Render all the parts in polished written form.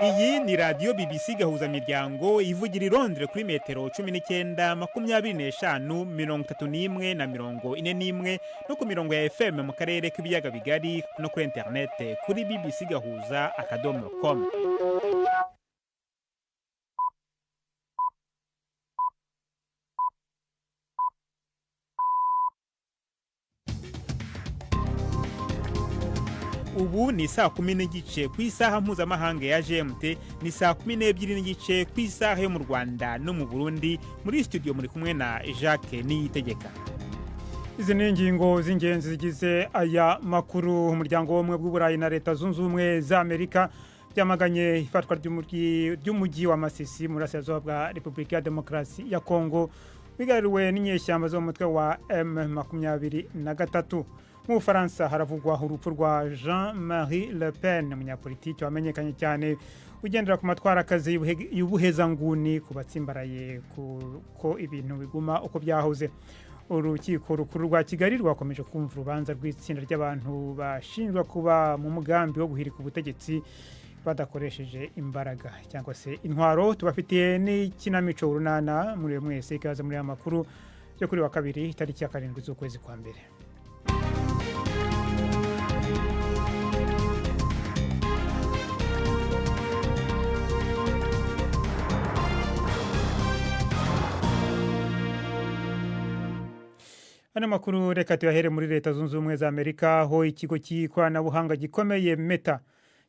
Iyi ni radiyo BBC Gahuzamiryango ivugira i Londres kuri metero 19, 25, 31 na 41, no ku mirongo ya FM mu karere k'ibiyaga bigari, no kuri interinete kuri bbcgahuza.com. Ubu ni 10:30 ku isaha mpuzamahanga ya GMT, ni 12:30 ku isaha yo mu Rwanda no mu Burundi. Muri studio muri kumwe na Jacques Niyitegeka. Izi ni ingingo z'ingenzi zigize aya makuru. Umuryango w'Ubumwe bw'Uburayi na Leta Zunze Ubumwe za Amerika byamaganye ifatwa ry'umujyi wa Masisi mu burasirazuba bwa Repubulika ya Demokarasi ya Kongo, wigaruriwe n'inyeshyamba zo mu mutwe wa M23. Mu Bufaransa haravugwa urupfu rwa Jean-Marie Le Pen, umunyapolitiki wamenyekanye cyane ugendera ku matwara akazi y'ubuhezanguni ku batsimbaraye ko ibintu biguma uko byahoze. Urukiko rukuru rwa Kigali rwakomeje kumva urubanza rw'itsinda ry'abantu bashinjwa kuba mu mugambi wo guhirika ubutegetsi badakoresheje imbaraga cyangwa se intwaro. Tubafitiye n'ikinamico Urunana. Muri mwese ikaze muri aya makuru yo kuri wa kabiri, itariki ya 7 z'ukwezi kwa mbere. Ano makuru reka tuyahere muri Leta Zunze Ubumwe za Amerika, aho ikigo cy'ikoranabuhanga gikomeye Meta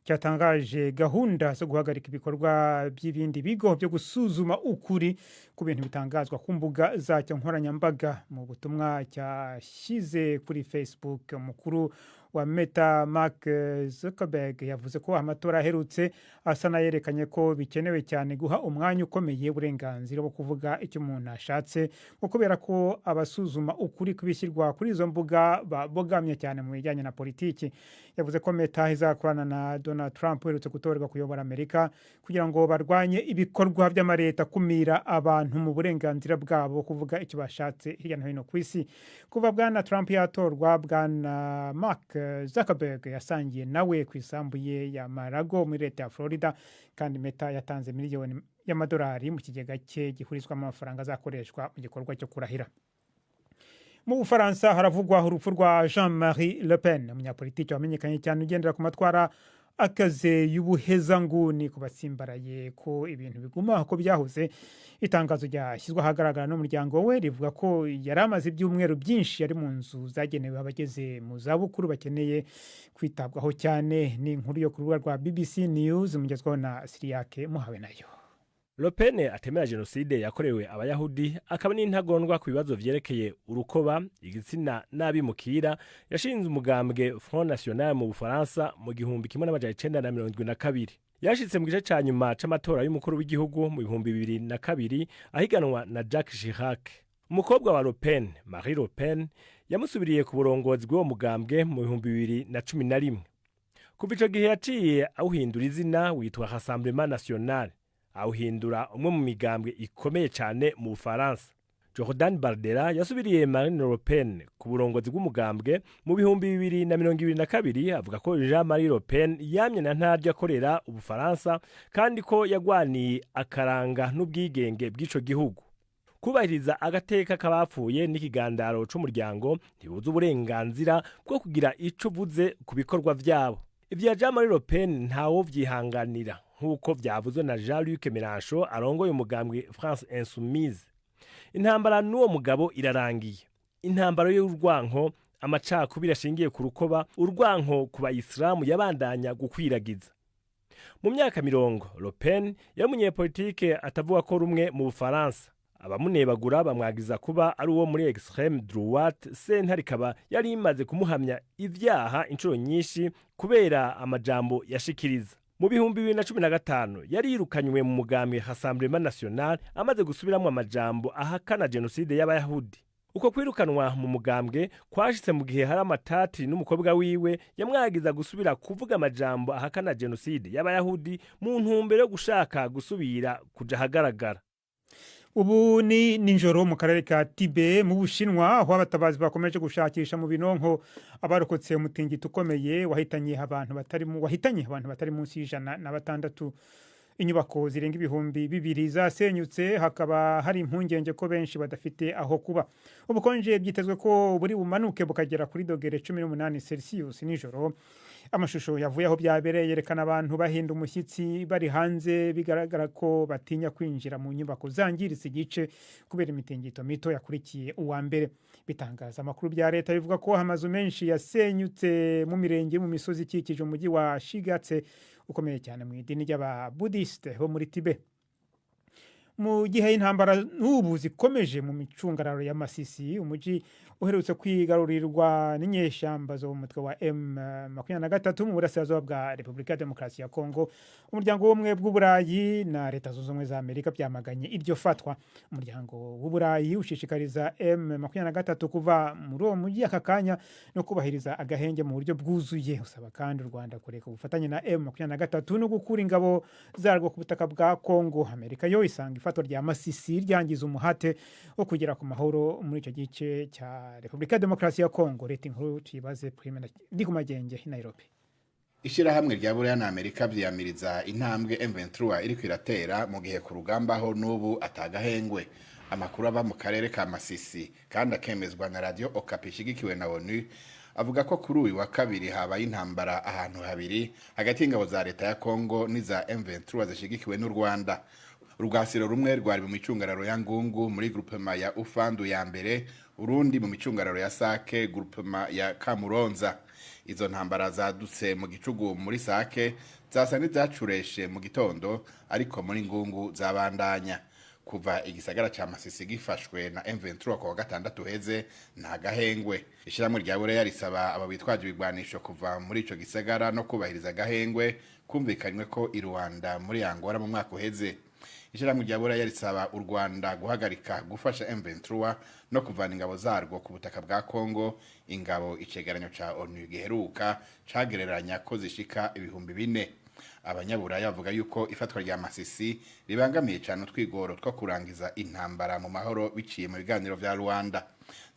cyatangaje gahunda zo guhagarika ibikorwa by'ibindi bigo byo gusuzuma ukuri ku bintu bitangazwa ku mbuga zacyo nkoranyambaga. Mu butumwa cyashyize kuri Facebook, umukuru wa Meta Mark Zuckerberg yavuze ko amatora aherutse asa n'ayerekanye ko bikenewe cyane guha umwanya ukomeye uburenganzira bwo kuvuga icyo umuntu ashatse, ngo kubera ko abasuzuma ukuri kubishyirwa kuri izo mbuga babogamye cyane mu bijyanye na politiki. Yavuze ko Meta izakorana na Donald Trump uherutse gutorerwa kuyobora Amerika kugira ngo barwanye ibikorwa by'amareta kumira abantu mu burenganzira bwabo kuvuga icyo bashatse hirya no hino ku isi. Kuva bwana Trump yatorwa, bwana Mark Zuckerberg yasangiye nawe ku isambu ye ya Marago muri leta ya Florida, kandi Meta yatanze miliyoni y'amadolari mu kigega cye gihurizwamo amafaranga azakoreshwa mu gikorwa cyo kurahira. Mu Bufaransa haravugwa urupfu rwa Jean-Marie Le Pen, umunyapolitiki wamenyekanye cyane ugendera ku matwara akaze y'ubuhezanguni ku batsimbaraye ko ibintu biguma uko byahoze. Itangazo ryashyizwe ahagaragara n'umuryango we rivuga ko yari amaze ibyumweru byinshi yari mu nzu zagenewe abageze mu zabukuru bakeneye kwitabwaho cyane. Ni inkuru yo ku rubuga rwa BBC News, mugezwaho na Siriyake Muhawe nayo. Le Pen atemera jenoside yakorewe abayahudi, akaba n'intagondwa ku bibazo vyerekeye urukoba, igitsina n'abimukira, yashinze umugambwe Front National mu Bufaransa mu 1972. Yashitse mu gice ca nyuma c'amatora y'umukuru w'igihugu mu 2002 ahiganwa na Jacques Chirac. Umukobwa wa Le Pen, Marie Le Pen, yamusubiriye ku burongozi bw'uwo mugambwe mu 2011. Kuva ico gihe yaciye awuhindura izina witwa Rassemblement National, awuhindura umwe mu migambwe ikomeye cyane mu Bufaransa. Jordan Bardella yasubiriye Marine Le Pen ku burongozi bw'umugambwe mu 2022, avuga ko Jean-Marie Le Pen yamye na ntaryo akorera Ubufaransa kandi ko yagwaniye akaranga n'ubwigenge bw'ico gihugu. Kubahiriza agateka k'abapfuye n'ikigandaro c'umuryango ntibuza uburenganzira bwo kugira ico uvuze ku bikorwa vyabo. Ivya Jean-Marie Le Pen ntawo vyihanganira, nk'uko vyavuzwe na Jean-Luc Mélenchon arongoye umugambwe France Insoumise. Intambara n'uwo mugabo irarangiye. Intambara y'urwanko, amacakubiri ashingiye ku rukoba, urwanko ku bayisilamu yabandanya gukwiragiza. Mu myaka 40, Le Pen yari umunyepolitike atavuga ko rumwe mu Bufaransa. Abamunebagura bamwagiza kuba ari uwo muri extreme droite, sentare ikaba yari imaze kumuhamya ivyaha inshuro nyinshi kubera amajambo yashikiriza. Mu 2015 yari yirukanywe mu mugambwe Rassemblement National amaze gusubiramwo amajambo ahakana jenoside y'abayahudi. Uko kwirukanwa mu mugambwe kwashitse mu gihe hari amatati n'umukobwa wiwe yamwagiza gusubira kuvuga amajambo ahakana jenoside y'abayahudi mu ntumbero yo gushaka gusubira kuja ahagaragara. Ubu ni nijoro mu karere ka Tibe mu Bushinwa, aho abatabazi bakomeje gushakisha mu binonko abarokotse umutingito ukomeye wahitanye abantu batari munsi ya 106. Inyubako zirenga 2000 zasenyutse, hakaba hari impungenge ko benshi badafite aho kuba. Ubukonje byitezwe ko buri bumanuke bukagera kuri dogere 18 Celsius nijoro. Amashusho yavuye aho byabereye yerekana abantu bahinda umushyitsi bari hanze, bigaragara ko batinya kwinjira mu nyubako zangiritse igice kubera imitingito mito yakurikiye uwa mbere. Bitangaza amakuru bya leta bivuga ko amazu menshi yasenyutse mu mirenge mu misozi ikikije umujyi wa Shigatse, ukomeye cyane mu idini ry'Ababudisite bo muri Tibe. Mu gihe intambara n'ubu zikomeje mu micungararo ya Masisi, umujyi uherutse kwigarurirwa n'inyeshyamba zo mu mutwe wa M23 mu burasirazuba bwa Repubulika ya Demokarasi ya Kongo, Umuryango w'Ubumwe bw'Uburayi na Leta Zunze Ubumwe za Amerika byamaganye iryo fatwa. Umuryango w'Uburayi ushishikariza M23 kuva muri uwo mujyi aka kanya no kubahiriza agahenge mu buryo bwuzuye. Usaba kandi u Rwanda kureka ubufatanye na M23 no gukura ingabo zarwo ku butaka bwa Kongo. Amerika yo isanga ifatwa rya Masisi ryangiza umuhate wo kugera ku mahoro muri icyo gice cya Repubulika ya Demokarasi ya Kongo. Leta inkuru tuyibaze Prime ndi ku Magenge i Nairobi. Ishirahamwe rya Buraya na Amerika vyiyamiriza intambwe M23 iriko iratera mu gihe ku rugamba ho n'ubu atagahengwe. Amakuru ava mu karere ka Masisi kandi akemezwa na Radio Okapi ishigikiwe na ONU avuga ko kuri uyu wa kabiri habaye intambara ahantu habiri hagati y'ingabo za leta ya Kongo n'iza M23 zishigikiwe n'u Rwanda. Urwasiro rumwe rwari mu micungararo ya Ngungu muri groupement ya Ufandu ya mbere, urundi mu micungararo ya Sake, groupement ya Kamuronza. Izo ntambara zadutse mu gicugu muri Sake zasa n'izacureshe mu gitondo, ariko muri Ngungu zabandanya. Kuva igisagara ca Masisi gifashwe na M23 ku wa gatandatu heze, nta gahengwe. Ishyirahamwe rya Buraya risaba aba bitwaje ibigwanisho kuva muri ico gisagara no kubahiriza agahengwe kumvikanywe ko i Rwanda muri Angola mu mwaka uheze. Ishyirahamwe rya Buraya risaba u Rwanda guhagarika gufasha M23 no kuvana ingabo zarwo ku butaka bwa Kongo, ingabo icegeranyo ca ONU giheruka cagereranya ko zishika 4000. Abanyaburaya bavuga yuko ifatwa rya Masisi ribangamiye cyane utwigoro two kurangiza intambara mu mahoro biciye mu biganiro vya Rwanda.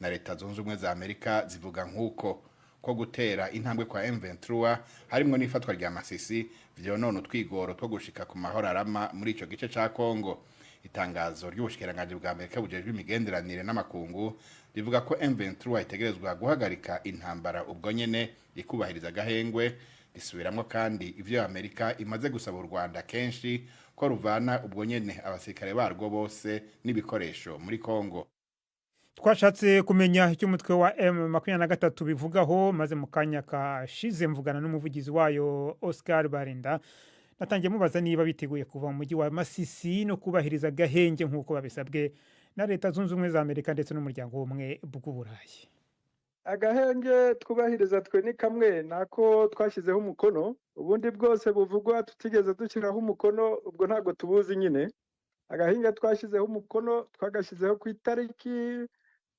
Na Leta Zunze Ubumwe za Amerika zivuga nk'uko ko gutera intambwe kwa M23 harimwo n'ifatwa rya Masisi vyonona utwigoro two gushika ku mahoro arama muri ico gice ca Kongo. Itangazo ry'ubushikiranganji bwa Amerika bujejwe imigenderanire n'amakungu rivuga ko M23 itegerezwa guhagarika intambara ubwo nyene, ikubahiriza agahengwe. Risubiramwo kandi ivyo Amerika imaze gusaba u Rwanda kenshi, ko ruvana ubwo nyene abasirikare barwo bose n'ibikoresho muri Kongo. Twashatse kumenya icyo umutwe wa M23 bivugaho, maze mu kanya kashize mvugana n'umuvugizi wayo Oscar Barinda. Natangiye mubaza niba biteguye kuva mu mujyi wa Masisi no kubahiriza agahenge nk'uko babisabwe na Leta Zunze Ubumwe za Amerika ndetse n'Umuryango w'Ubumwe bw'Uburayi. Agahenge twubahiriza twe ni kamwe, nako twashyizeho umukono. Ubundi bwose buvugwa tutigeze dushyiraho umukono, ubwo ntabwo tubuzi nyine. Agahenge twashyizeho umukono twagashyizeho ku itariki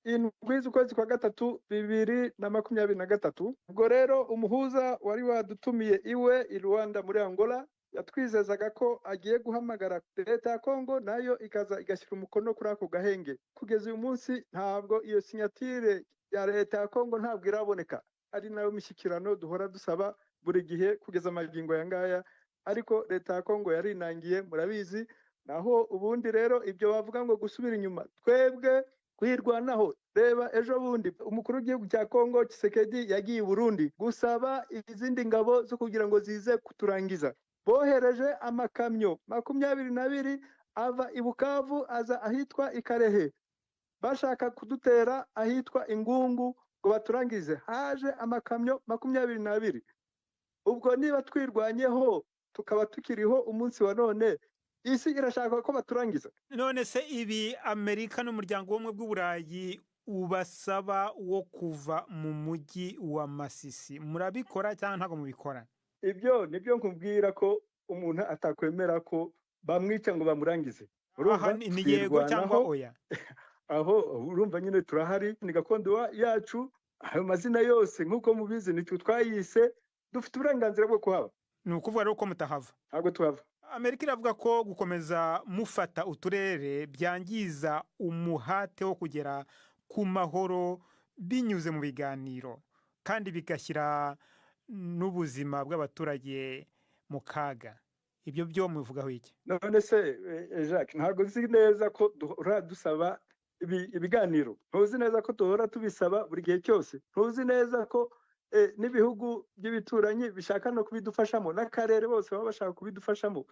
7 z'ukwezi kwa gatatu 2023. Ubwo rero umuhuza wari wadutumiye iwe i Rwanda muri Angola yatwizezaga ko agiye guhamagara leta ya Kongo, nayo ikaza igashyira umukono kuri ako gahenge. Kugeza uyu munsi ntabwo iyo signature ya leta ya Kongo ntabwo iraboneka, ari nayo mishyikirano duhora dusaba buri gihe kugeza amagingo aya ngaya, ariko leta ya Kongo yarinangiye, murabizi. Naho ubundi rero ibyo bavuga ngo gusubira inyuma, twebwe kwirwanaho, reba ejo bundi umukuru w'igihugu cya Kongo Tshisekedi yagiye i Burundi gusaba izindi ngabo zo kugira ngo zize kuturangiza. Bohereje amakamyo 22 ava i Bukavu aza ahitwa i Karehe, bashaka kudutera ahitwa Ingungu ngo baturangize. Haje amakamyo 22. Ubwo niba twirwanyeho tukaba tukiriho umunsi wa none, isi irashaka ko baturangiza. None se ibi Amerika n'Umuryango w'Ubumwe bw'Uburayi ubasaba wo kuva mu mujyi wa Masisi, murabikora cyangwa ntabwo mubikora? Ibyo nibyo nkubwira ko umuntu atakwemera ko bamwica ngo bamurangize. Aha ni yego cyangwa oya? Aho urumva nyine turahari, ni gakondo yacu. Ayo mazina yose nk'uko mubizi nitwe twayise, dufite uburenganzira bwo kuhaba. Ni ukuvuga rero ko mutahava? Ntabwo tuhava. Amerika iravuga ko gukomeza mufata uturere byangiza umuhate wo kugera ku mahoro binyuze mu biganiro, kandi bigashyira n'ubuzima bw'abaturage mu kaga. Ibyo byo mubivugaho iki? None se Jacques, ntabwo uzi neza ko duhora dusaba ibiganiro? Ntuzi neza ko duhora tubisaba buri gihe cyose? Ntuzi neza ko n'ibihugu by'ibituranyi bishaka no kubidufashamo, n'akarere bose baba bashaka kubidufashamo?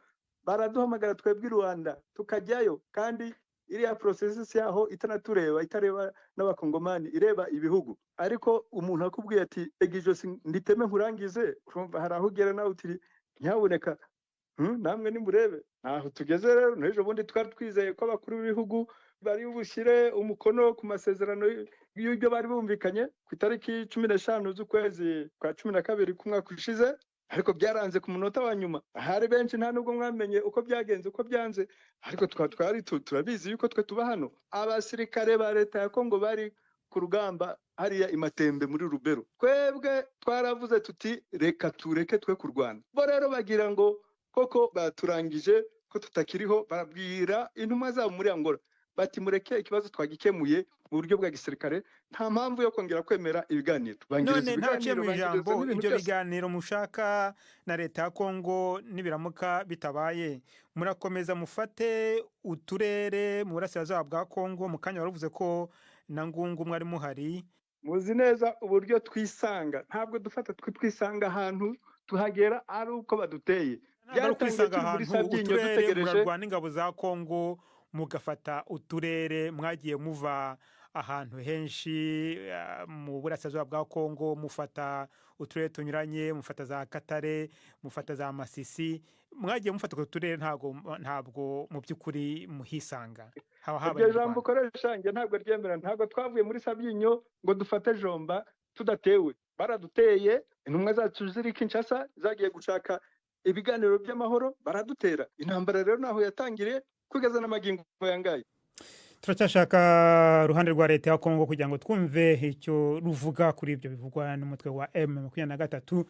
Baraduhamagara twebwe i Rwanda tukajyayo, kandi iriya processus yaho itanatureba, itareba n'abakongomani, ireba ibihugu. Ariko umuntu akubwiye ati ega ijosi nditeme nkurangize, urumva hari aho ugera nawe uti nyabuneka, namwe nimurebe ntaho tugeze. Rero n'ejo bundi twari twizeye ko abakuru b'ibihugu bari bushyire umukono ku masezerano y'ibyo bari bumvikanye ku itariki 15 z'ukwezi kwa 12 k'umwaka ushize, ariko byaranze ku munota wa nyuma. Ahari benshi nta nubwo mwamenye uko byagenze, uko byanze, ariko twari turabizi yuko twe tuba hano. Abasirikare ba leta ya Kongo bari ku rugamba hariya i Matembe muri Rubero, twebwe twaravuze tuti reka tureke twe kurwana. Bo rero bagira ngo koko baturangije ko tutakiriho, barabwira intumwa zabo muri Angola bati mureke ikibazo twagikemuye mu buryo bwa gisirikare, nta mpamvu yo kongera kwemera ibiganiro. None ntaciye mu ijambo, ibyo biganiro mushaka na leta ya Kongo nibiramuka bitabaye, murakomeza mufate uturere mu burasirazuba bwa Kongo? Mu kanya waravuze ko na Ngungu mwari muhari. Muzi neza uburyo twisanga, ntabwo dufata, twisanga ahantu tuhagera ari uko baduteye. Byatangiye ahantu uturere, murarwana ingabo za Kongo mugafata uturere, mwagiye muva ahantu henshi mu burasirazuba bwa Kongo, mufata uturere tunyuranye, mufata za Katare, mufata za Masisi, mwagiye mufata utwo turere, ntabwo mu by'ukuri muhisanga. Iryo jambo ukoresha njye ntabwo ryemera. Ntabwo twavuye muri Sabyinyo ngo dufate Jomba tudatewe, baraduteye. Intumwa zacu ziri Kinshasa zagiye gushaka ibiganiro by'amahoro, baradutera. Intambara rero naho yatangiriye kugeza n'amagingo yangaye. Turacyashaka ruhande rwa leta ya Kongo kugira ngo twumve icyo ruvuga kuri ibyo bivugwa n'umutwe wa M23.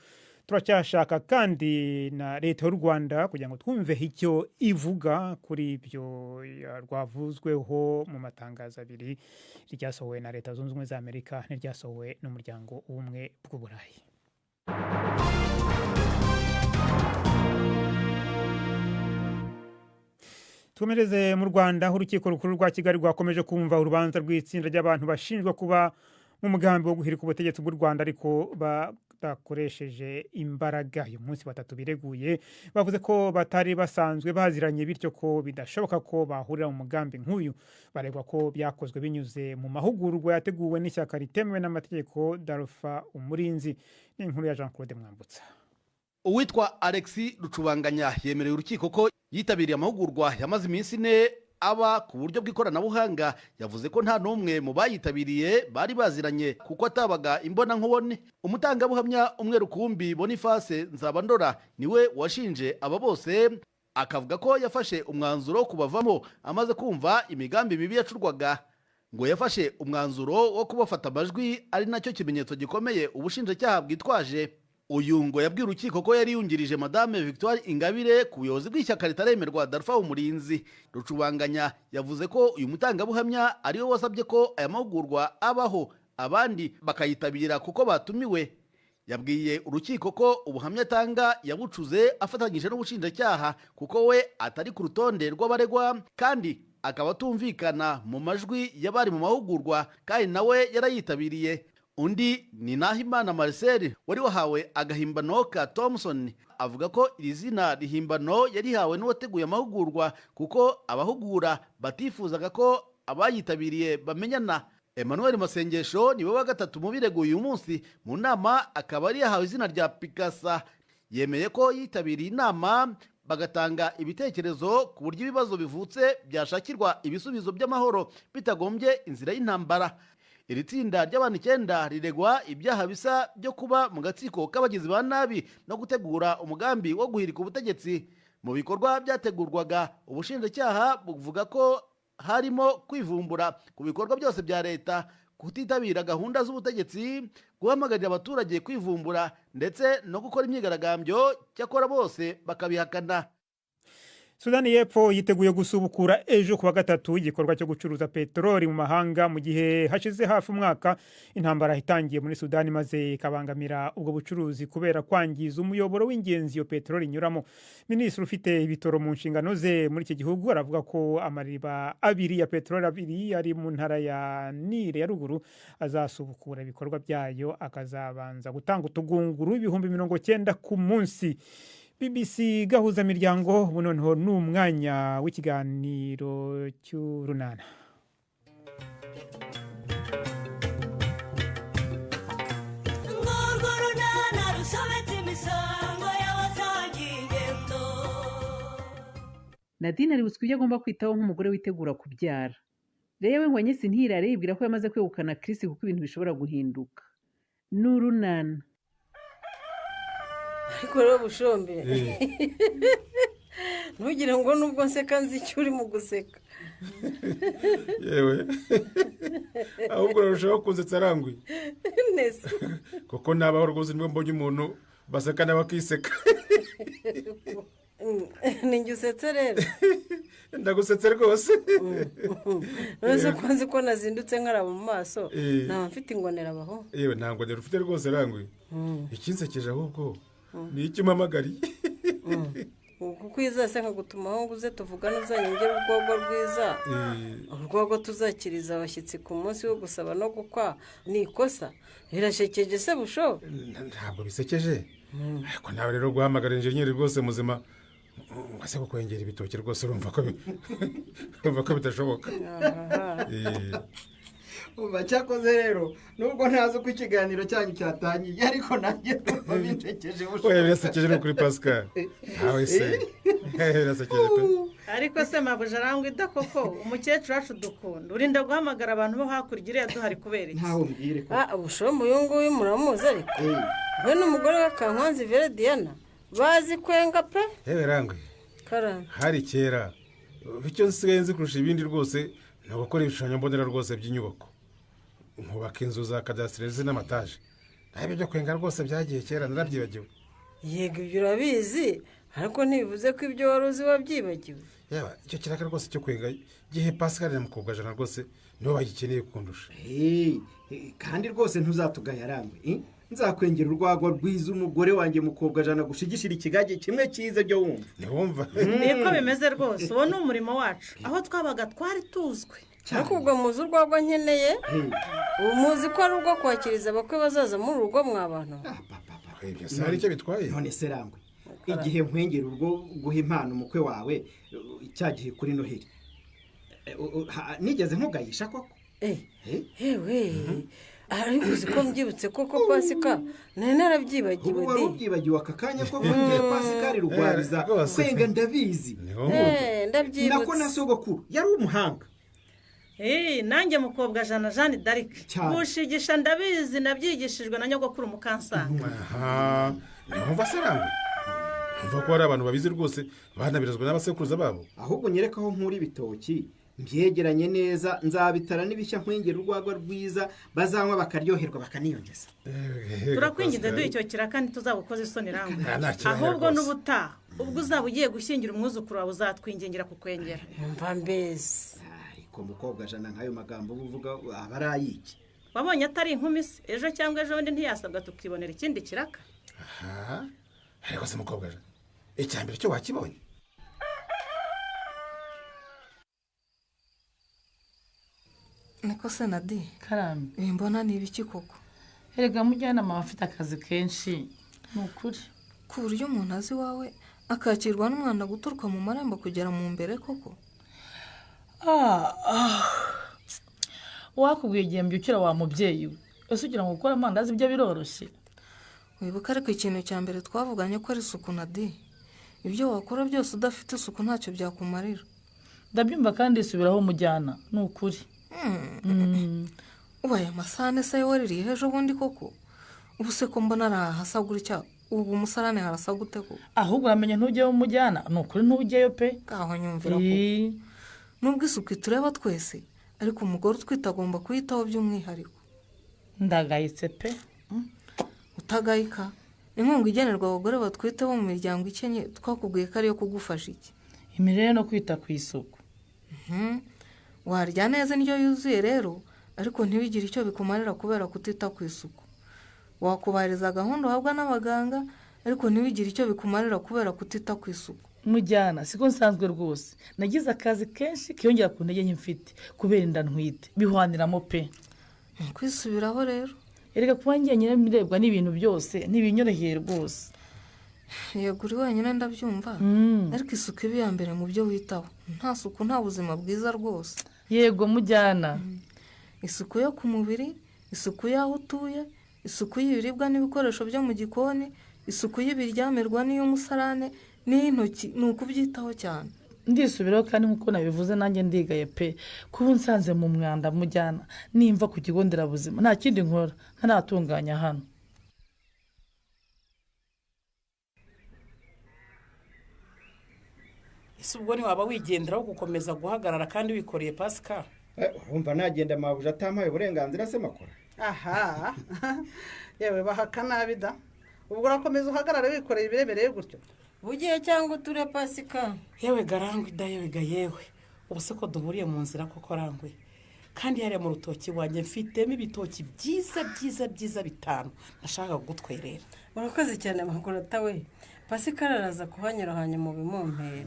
Turacyashaka kandi na leta y'u Rwanda kugira ngo twumve icyo ivuga kuri ibyo rwavuzweho mu matangazo abiri, ryasohowe na Leta Zunze Ubumwe za Amerika n'iryasohowe n'Umuryango w'Ubumwe bw'Uburayi. Tukomereze mu Rwanda, aho urukiko rukuru rwa Kigali rwakomeje kumva urubanza rw'itsinda ry'abantu bashinjwa kuba mu mugambi wo guhirika ubutegetsi bw'u Rwanda ariko badakoresheje imbaraga. Uyu munsi batatu bireguye bavuze ko batari basanzwe baziranye, bityo ko bidashoboka ko bahurira mu mugambi nk'uyu. Baregwa ko byakozwe binyuze mu mahugurwa yateguwe n'ishyaka ritemewe n'amategeko Darufa Umurinzi. Ni inkuru ya Jean Claude Mwambutsa. Uwitwa Alexis Rucubanganya yemereye urukiko ko yitabiriye amahugurwa yamaze iminsi 4 aba ku buryo bw'ikoranabuhanga. Yavuze ko nta n'umwe mu bayitabiriye bari baziranye kuko atabaga imbona nkubone. Umutangabuhamya umwe rukumbi Boniface Nzabandora niwe washinje aba bose, akavuga ko yafashe umwanzuro wo kubavamo amaze kumva imigambi mibi yacurwaga. Ngo yafashe umwanzuro wo kubafata amajwi, ari nacyo kimenyetso gikomeye ubushinjacyaha bwitwaje. Uyu ngo yabwiye urukiko ko yari yungirije Madame Victoire Ingabire ku buyobozi bw'ishyaka ritaremerwa Darufa Umurinzi. Rucubanganya yavuze ko uyu mutangabuhamya ariwe wasabye ko aya mahugurwa abaho, abandi bakayitabira kuko batumiwe. Yabwiye urukiko ko ubuhamya atanga yabucuze afatanyije n'ubushinjacyaha kuko we atari ku rutonde rw'abaregwa, kandi akaba atumvikana mu majwi y'abari mu mahugurwa, kandi nawe yarayitabiriye. Undi ni Nahimana Marcel wari wahawe agahimbano ka Thompson, avuga ko iri zina rihimbano yarihawe n'uwateguye amahugurwa kuko abahugura batifuzaga ko abayitabiriye bamenyana. Emmanuel Masengesho niwe wa gatatu mu bireguye uyu munsi mu nama, akaba yari yahawe izina rya Picasa. Yemeye ko yitabiriye inama bagatanga ibitekerezo ku buryo ibibazo bivutse byashakirwa ibisubizo by'amahoro bitagombye inzira y'intambara. Iri tsinda ry'abantu 9 riregwa ibyaha bisa byo kuba mu gatsiko k'abagizi ba nabi no gutegura umugambi wo guhirika ubutegetsi. Mu bikorwa byategurwaga, ubushinjacyaha buvuga ko harimo kwivumbura ku bikorwa byose bya leta, kutitabira gahunda z'ubutegetsi, guhamagarira abaturage kwivumbura ndetse no gukora imyigaragambyo, cyakora bose bakabihakana. Sudani y'Epfo yiteguye gusubukura ejo kuwa gatatu igikorwa cyo gucuruza peteroli mu mahanga, mu gihe hashize hafi umwaka intambara itangiye muri Sudani, maze ikabangamira ubwo bucuruzi kubera kwangiza umuyoboro w'ingenzi iyo peteroli inyuramo. Minisitiri ufite ibitoro mu nshingano ze muri iki gihugu aravuga ko amariba abiri ya peteroli abiri ari mu ntara ya Nile ya ruguru azasubukura ibikorwa byayo, akazabanza gutanga utugunguru 90,000 ku munsi. BBC Gahuza Miryango, ubu noneho ni umwanya w'ikiganiro cy'urunana. Urwo runana rusobetse imisango y'abasangiye ingendo. Nadine aributswa ibyo agomba kwitaho nk'umugore witegura kubyara. Rero ngo Agnes ntirare yibwira ko yamaze kwegukana Chris, kuko ibintu bishobora guhinduka. Ni urunana. Ariko rero Bushombe, ntugire ngo nubwo nseka nzi icyo uri mu guseka. Yewe, ahubwo urarushaho kunsetsa aranguye. Neza. Kuko nabaho rwose nibwo mbonye umuntu baseka nawe akiseka. Ni njye usetse rero? Ndagusetse rwose. Uretse ko nzi ko nazindutse nkaraba mu maso, Eh. naba mfite ingonera abaho? Yewe, nta ngonera ufite rwose aranguye. Ikinsekeje ahubwo ni icyo umpamagariye. Kuko izase nkagutumaho ngo uze tuvugane, uzanyongere urwagwa rwiza, urwagwa tuzakiriza abashyitsi ku munsi wo gusaba no gukwa, ni ikosa? Birashekeje se, Busho? Ntabwo bisekeje, ariko nawe rero guhamagara injeniyeri rwose muzima ngo ase kukwengera ibitoki, rwose urumva ko bidashoboka. Umva, cyakoze rero nubwo ntazi uko ikiganiro cyanyu cyatangiye, ariko nanjye numva binsekeje. Oya, birasekeje ni ukuri, Pascal, nawe se birasekeje pe. Ariko se mabuja arangwa ida koko, umukecuru wacu dukunda, urinda guhamagara abantu bo hakurya iriya duhari kubera iki? Ntawe umbwire ko. Ah, Bushombe, uyu nguyu muramuzi, ariko we n'umugore we Kankwanzi Vere Diana bazi kwenga pe. Yewe rangwe. Karame. Hari kera. Icyo nsigaye nzi kurusha ibindi rwose ni ugukora ibishushanyo mbonera rwose by'inyubako, nkubaka inzu za kadasitere n'amataje. Naho ibyo kwenga rwose byagiye kera, narabyibagiwe. Yego, ibyo urabizi, ariko ntibivuze ko ibyo wari uzi wabyibagiwe. Yaba icyo kiraka rwose cyo kwenga gihe Pascal na Mukobwajana rwose nibo bagikeneye kundusha. Kandi rwose ntuzatugaye arangwe, eh? Nzakwengera urwagwa rwiza, umugore wanjye Mukobwajana gushigishira ikigage kimwe cyiza byo wumva. Ntiwumva. Niko bimeze rwose, uwo ni umurimo wacu, aho twabaga twari tuzwi. Ariko ubwo muzi urwagwa nkeneye? Ubu muzi ko ari urwo kwakiriza abakwe bazaza muri uru rugo, mwa bantu? Ibyo se hari icyo bitwaye? None se rangwe, igihe nkwengera urwo guha impano umukwe wawe cya gihe kuri Noheli, nigeze nkugayisha koko? Yewe, ariko uzi ko mbyibutse koko, Pasika, nari narabyibagiwe. Ubu wari Di ubyibagiwe aka kanya koko? Ngiye Pasikari Rugwariza Rwose. kwenga ndabizi. Ndabyibutse. Nako na sogokuru yari umuhanga. Nanjye mukobwa jana Jeanne d'Arc Cyane. gushigisha ndabizi, nabyigishijwe na nyogokuru Mukansanga. Aha, ntiwumva se rangwe? Ntumva ko hari abantu babizi rwose banabirazwa n'abasekuruza babo? Ahubwo nyereka aho nkura ibitoki mbyegeranye neza, nzabitara n'ibishya, nkwengera urwagwa rwiza bazanywa bakaryoherwa bakaniyongeza. Turakwinginze, duhe icyo kiraka, ntituzagukoza isoni rangwe. Nta kirahera Ahubwo rwose. n'ubutaha ubwo uzaba ugiye gushyingira umwuzukuru wawe, uzatwingingira kukwengera. Mva mbese. Ariko mukobwa jana, nk'ayo magambo uba uvuga aba ari ayiki? Wabonye atari inkumi se? Ejo cyangwa ejo bundi ntiyasabwa tukibonera ikindi kiraka? Aha, ariko se mukobwa jana, icya mbere cyo wakibonye? Niko se Nadi? Karame. Mbona ni ibiki koko? Erega mujyanama aba afite akazi kenshi, ni ukuri. Ku buryo umuntu azi iwawe akakirwa n'umwana guturuka mu marembo kugera mu mbere koko? Ah, ah. Wakubwiye igihe mbyukira wa mubyeyi we! Ese ugira ngo gukora amandazi ibyo biroroshye? Wibuka ariko ikintu cya mbere twavuganye ko ari isuku, Nadi. Ibyo wakora byose udafite isuku ntacyo byakumarira. Ndabyumva kandi isubiraho mujyana, ni ukuri. Ubaye amasahane se waririye ejo bundi koko? Ubu se ko mbona ari ahasa gutya, ubu umusarane harasa gute koko? Ahubwo uramenye ntujyeyo mujyana, ni ukuri ntujyeyo pe. Ngaho nyumvira koko. Nubwo isuku itureba twese, ariko umugore utwite agomba kuyitaho by'umwihariko. Ndagayitse pe. Utagayika. Inkunga igenerwa abagore batwite bo mu miryango ikennye twakubwiye ko ariyo kugufasha iki? Imirire no kwita ku isuku. Warya neza indyo yuzuye rero, ariko ntibigire icyo bikumarira kubera kutita ku isuku. Wakubahiriza gahunda uhabwa n'abaganga, ariko ntibigire icyo bikumarira kubera kutita ku isuku. Mujyana siko nsanzwe rwose, nagize akazi kenshi kiyongera ku ntege nke mfite kubera inda ntwite, bihwaniramo pe. Kwisubiraho rero. Erega kuba njyenyine mirebwa n'ibintu byose ntibinyoroheye rwose. Yego uri wenyine ndabyumva, ariko isuku iba iya mbere mu byo witaho. Nta suku nta buzima bwiza rwose. Yego mujyana. Isuku yo ku mubiri, isuku y'aho utuye, isuku y'ibiribwa n'ibikoresho byo mu gikoni, isuku y'ibiryamirwa n'iy'umusarane n'iy'intoki, ni ukubyitaho cyane. Ndisubiraho kandi nk'uko nabivuze nanjye ndigaye pe, kuba unsanze mu mwanda mujyana nimva ku kigo nderabuzima nta kindi nkora ntaratunganya hano. Ese ubwo ntiwaba wigenderaho gukomeza guhagarara kandi wikoreye Pasika? Urumva nagenda mabuja atampaye uburenganzira se makora? Aha yewe bahaka nabi da, ubwo urakomeza uhagarare wikoreye ibiremereye gutyo? Bugiye cyangwa uture Pasika. Yewe garangwe da, yewe ga yewe, ubu se ko duhuriye mu nzira koko rangwe, kandi hariya mu rutoki wanjye mfitemo ibitoki byiza byiza byiza bitanu nashaka kugutwerera. Urakoze cyane Makurata we, Pasika araza kuhanyura hanyuma ubimumpere.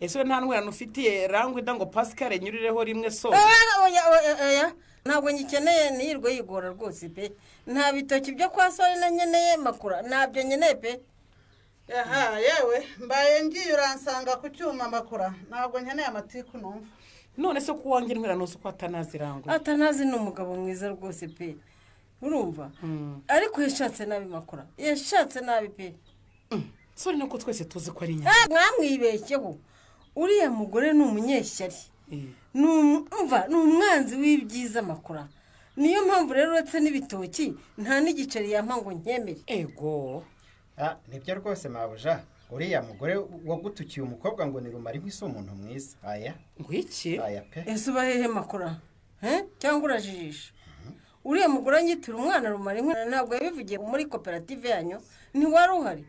Ese nta ntwerano ufitiye rangwe da ngo Pasika renyurireho rimwe so? Oya ntabwo ngikeneye, niyirwe yigora rwose pe. Nta bitoki byo kwa sore na nkeneye Makura, ntabyo nkeneye pe. Aha yewe mbaye ngiye uransanga ku cyuma Makura, ntabwo nkeneye amatiku numva. None se ko wanjye ntwerano uzi ko atanazi rangwe? Atanazi ni umugabo mwiza rwose pe, urumva? Ariko yashatse nabi Makura, yashatse nabi pe. Sore nuko twese tuzi ko ari nyina. Mwamwibeshyeho, uriya mugore ni umunyeshyari, ni umwanzi w'ibyiza Makura. Niyo mpamvu rero uretse n'ibitoki nta n'igiceri yampa ngo nkemere. Ego nibyo rwose mabuja, uriya mugore wagutukiye umukobwa ngo ni rumari nk'isi umuntu mwiza. Aya ngwiki? Aya pe. Ese uba hehe Makura? Cyangwa urajijisha? Uriya mugore anyitira umwana rumari ntabwo yabivugiye muri koperative yanyu, ntiwari uhari?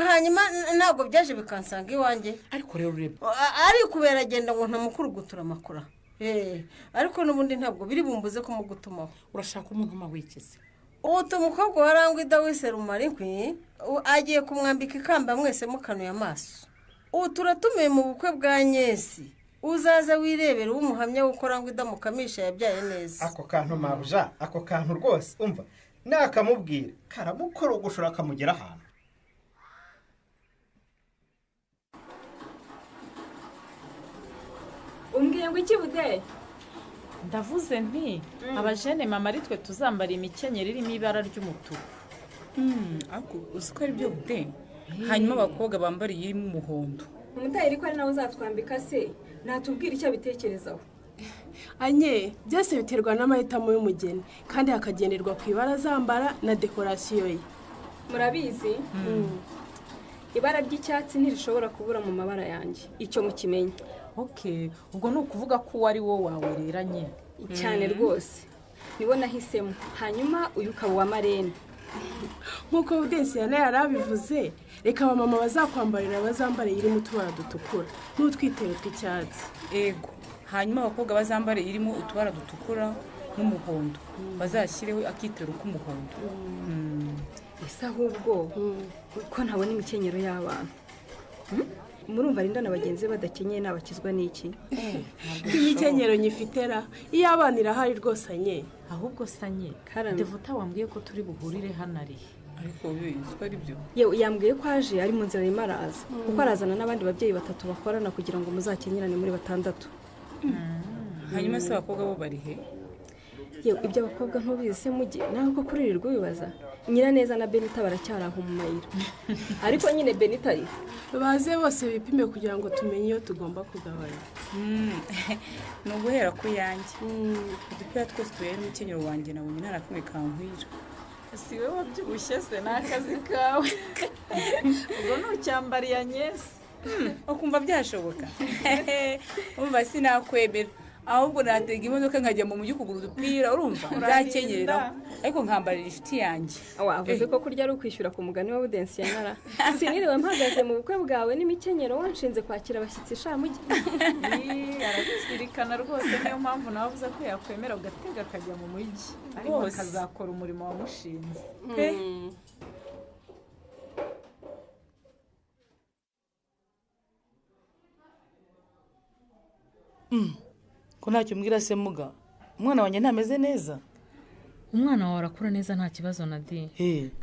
Hanyuma ntabwo byaje bikansanga iwanjye. Ariko rero urebe ariko beragenda ngo ntamukurugutura Makura. Ariko n'ubundi ntabwo biri bumbuze ko mugutumaho. Urashaka umuntu ma wikize? Utu mukobwa warangwa idawise rumari nkwi agiye kumwambika ikamba mwese mukanuye amaso. Ubu turatumiye mu bukwe bwa Nyesi, uzaza wirebera umuhamya w'uko rangwa idamukamisha yabyaye neza. Ako kantu mabuja, ako kantu rwose umva nakamubwira karamukorogoshora akamugera ahantu. Umbwiye ngo iki bude? Ndavuze nti abajene mama ari twe tuzambara imikenyero irimo ibara ry'umutuku. Ako uzi ko ari byo bude? Hanyuma abakobwa bambara irimo umuhondo. Umutayeri ko ari nawe uzatwambika se natubwira icyo abitekerezaho. Anye byose biterwa n'amahitamo y'umugeni kandi hakagenderwa ku ibara zambara na dekorasiyo ye. Murabizi ibara ry'icyatsi ntirishobora kubura mu mabara yanjye, icyo mukimenye. Okay, ubwo ni ukuvuga ko uwo ari wo wawe reranye cyane rwose, niwo nahisemo. Hanyuma uyu ukaba uwa Marene. Nk'uko Budensiyana yarabivuze, reka abamama bazakwambarira bazambare irimo utubara dutukura n'utwitero tw'icyatsi. Ego, hanyuma abakobwa bazambare irimo utubara dutukura n'umuhondo, bazashyireho akitero k'umuhondo. Ese ahubwo ko ntabona imikenyero y'abantu? Murumva Linda na bagenzi badakenyeye nabakizwa n'iki? Imikenyero nyifitera iyo abana irahari rwose anye. Ahubwo sanye Devota wambwiye ko turi buhurire hano ari. Ariko ubizi ko ari byo? Yewe yambwiye ko aje ari mu nzira arimo araza, kuko arazana n'abandi babyeyi batatu bakorana kugira ngo muzakenyerane muri batandatu. Hanyuma se abakobwa bo bari he? Yewe ibyo abakobwa ntubizi se mujye nawe ko kuririrwa ubibaza. Nyiraneza na Benita baracyari aho mu mayira. Ariko nyine Benita ari. Baze bose bipime kugira ngo tumenye iyo tugomba kugabanya. Ni uguhera ku yanjye. Udupira twose tubera umukenyero wanjye nabonye nta na kamwe kankwira. Si wowe wabyibushye se ni akazi kawe. Ubwo ntucyambariye Anyesi. Ukumva byashoboka? Umva sinakwemera. Ahubwo natega imodoka nkajya mu mujyi kugura udupira, urumva nzakenyereraho, ariko nkambarira inshuti yanjye. Wavuze ko kurya ari ukwishyura ku mugani wa Budensiyanara. Siniriwe mpagaze mu bukwe bwawe n'imikenyero wanshinze kwakira abashyitsi shamugi. Arabizirikana rwose, niyo mpamvu nawe avuze ko yakwemera ugatega akajya mu mujyi, ariko akazakora umurimo wamushinze. Ko ntacyo umbwira se muga, umwana wanjye ntameze neza? Umwana wawe arakura neza nta kibazo Nadi,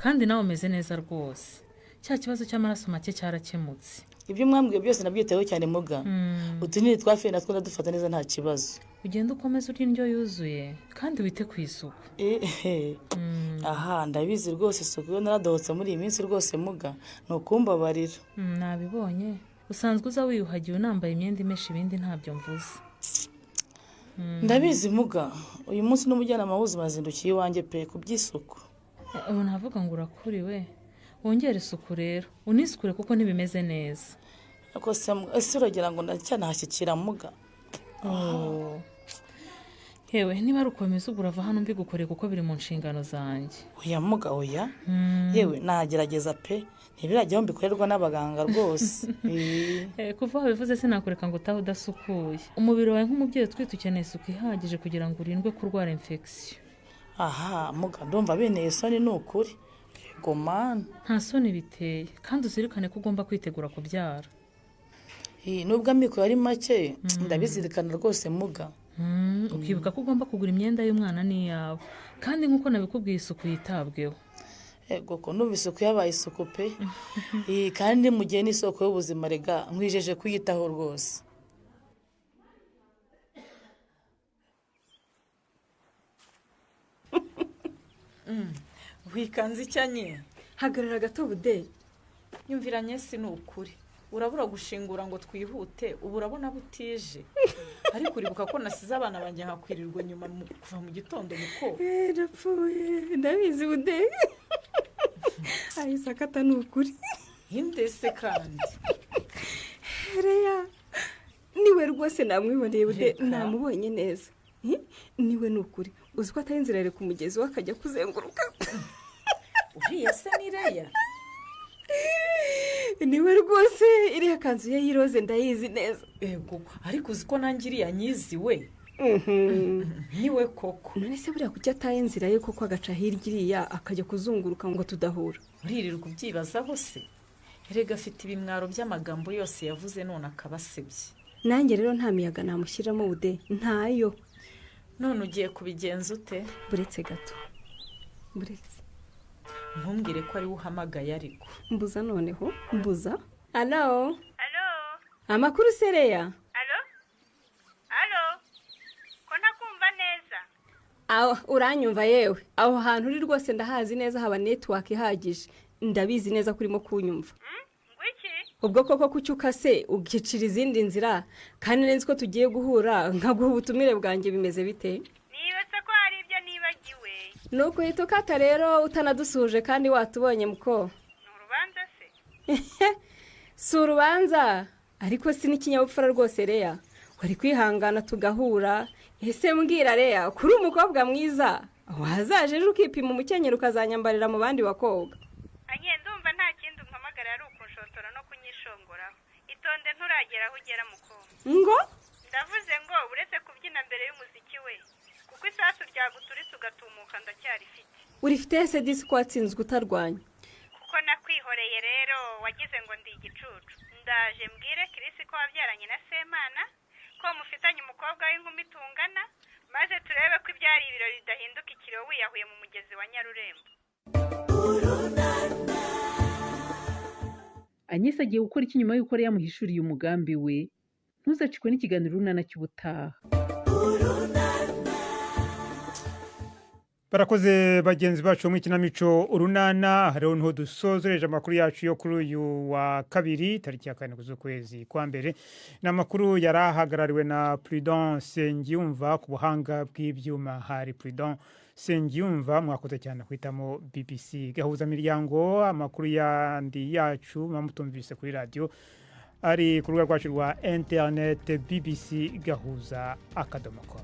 kandi nawe umeze neza rwose. Cya kibazo cy'amaraso make cyarakemutse. Ibyo mwambwiye byose nabyitayeho cyane muga. Utunini twa fe natwo ndadufata neza nta kibazo. Ugenda ukomeza urya indyo yuzuye kandi wite ku isuku. Aha ndabizi rwose, isuku yo naradohotse muri iyi minsi rwose muga, ni ukumbabarira. Nabibonye usanzwe uza wiyuhagiye unambaye imyenda imeshe, ibindi ntabyo mvuze. Ndabizi muga, uyu munsi n'umujyanama w'ubuzima azindukiye iwanjye pe ku by'isuku. Ubu navuga ngo urakuriwe, wongere isuku rero, unisukure kuko ntibimeze neza. Ariko ese uragira ngo ndacyanahashyikira muga? Yewe niba ari ukomeza ubwo urava hano mbigukoreye kuko biri mu nshingano zanjye. Oya muga, oya. Yewe nagerageza pe, ntibirajyaho mbikorerwa n'abaganga rwose. Kuva wabivuze sinakureka ngo utahe udasukuye. Umubiri wawe nk'umubyeyi utwite ukeneye isuku ihagije kugira ngo urindwe kurwara infection. Aha muga, ndumva binteye isoni ni ukuri. Yego mana. Nta soni biteye, kandi uzirikane ko ugomba kwitegura kubyara. Nubwo amikoro ari make, ndabizirikana rwose muga. Ukibuka ko ugomba kugura imyenda y'umwana n'iyawe, kandi nk'uko nabikubwiye isuku yitabweho. Ego ko numva isuku yabaye isuku pe. Kandi mu gihe n'isoko y'ubuzima rega nkwijeje kuyitaho rwose. Wikanze icyanye? Hagarara gato Bude. Nyumviranye si ni ukuri. Urabura gushingura ngo twihute, ubu urabona butije. Ariko uribuka ko nasize abana banjye nkakwirirwa nyuma kuva mu gitondo muko. Napfuye, ndabizi Bude. Ayisakata ni ukuri. Hindese kandi. Reya, niwe rwose namwiboneye Bude, namubonye neza. Niwe ni ukuri. Uzi ko atari inzira ku mugezi we akajya kuzenguruka. Uriya se ni Reya? Niwe rwose, iriya kanzu ye y'iroze ndayizi neza. Ego, ariko uzi ko nanjye iriya nyizi we. Niwe koko. None se buriya kuki ataye inzira ye koko agaca hirya iriya akajya kuzunguruka ngo tudahura? Uririrwa ubyibazaho se? Erega afite ibimwaro by'amagambo yose yavuze none akabasebye. Nanjye rero nta miyaga namushyiramo Bude, ntayo. None ugiye kubigenza ute? Buretse gato. Buretse. Ntumbwire ko ari we uhamagaye ariko. Mbuza noneho, mbuza. Allo? Allo? Amakuru sereya? Allo? Allo? Ko ntakumva neza? Aho uranyumva yewe. Aho hantu uri rwose ndahazi neza, haba network ihagije. Ndabizi neza kurimo kunyumva. Ngwiki? Ubwo koko kucyuka se ugicira izindi nzira kandi nzi ko tugiye guhura nkaguha ubutumire bwanjye bimeze bite? Nibetse ko hari ibyo nibagiwe. Nuko uhita ukata rero utanadusuje kandi watubonye muko. Ni urubanza se? Si urubanza, ariko si n'ikinyabupfura rwose Reya. Wari kwihangana tugahura. Ese mbwira Reya, kuri umukobwa mwiza wazaje ejo ukipima umukenyero ukazanyambarira mu bandi bakobwa. Anye ndumva nta kindi umpamagara ari ukunshotora no kunyishongoraho. Itonde nturagera aho ugera muko. Ngo? Ndavuze ngo uretse kubyina mbere y'umuziki we, kuko isasu ryaguturitse ugatumuka ndacyarifite. Urifite ese disi ko watsinzwe utarwanya? Kuko nakwihoreye rero wagize ngo ndi igicucu. Ndaje mbwire Kirisi ko wabyaranye na Semana, ko mufitanye umukobwa w'inkumi tungana, maze turebe ko ibyari ibirori bidahinduka ikiriyo wiyahuye mu mugezi wa Nyarurembo. Agnes agiye gukora iki nyuma y'uko yamuhishuriye umugambi we? Ntuzacikwe n'ikiganiro Urunana cy'ubutaha. Barakoze bagenzi bacu mu ikinamico Urunana. Hariho niho dusozoreje amakuru yacu yo kuri uyu wa kabiri tariki ya 7 z'ukwezi kwa mbere. Ni amakuru yari ahagarariwe na Prudence Nsengiyumva ku buhanga bw'ibyuma. Hari Prudence Nsengiyumva, mwakoze cyane kwitamo BBC Gahuza Miryango. Amakuru yandi yacu mwamutumvise kuri radio Ari ku rubuga rwacu rwa interineti bbc gahuza akadomo com.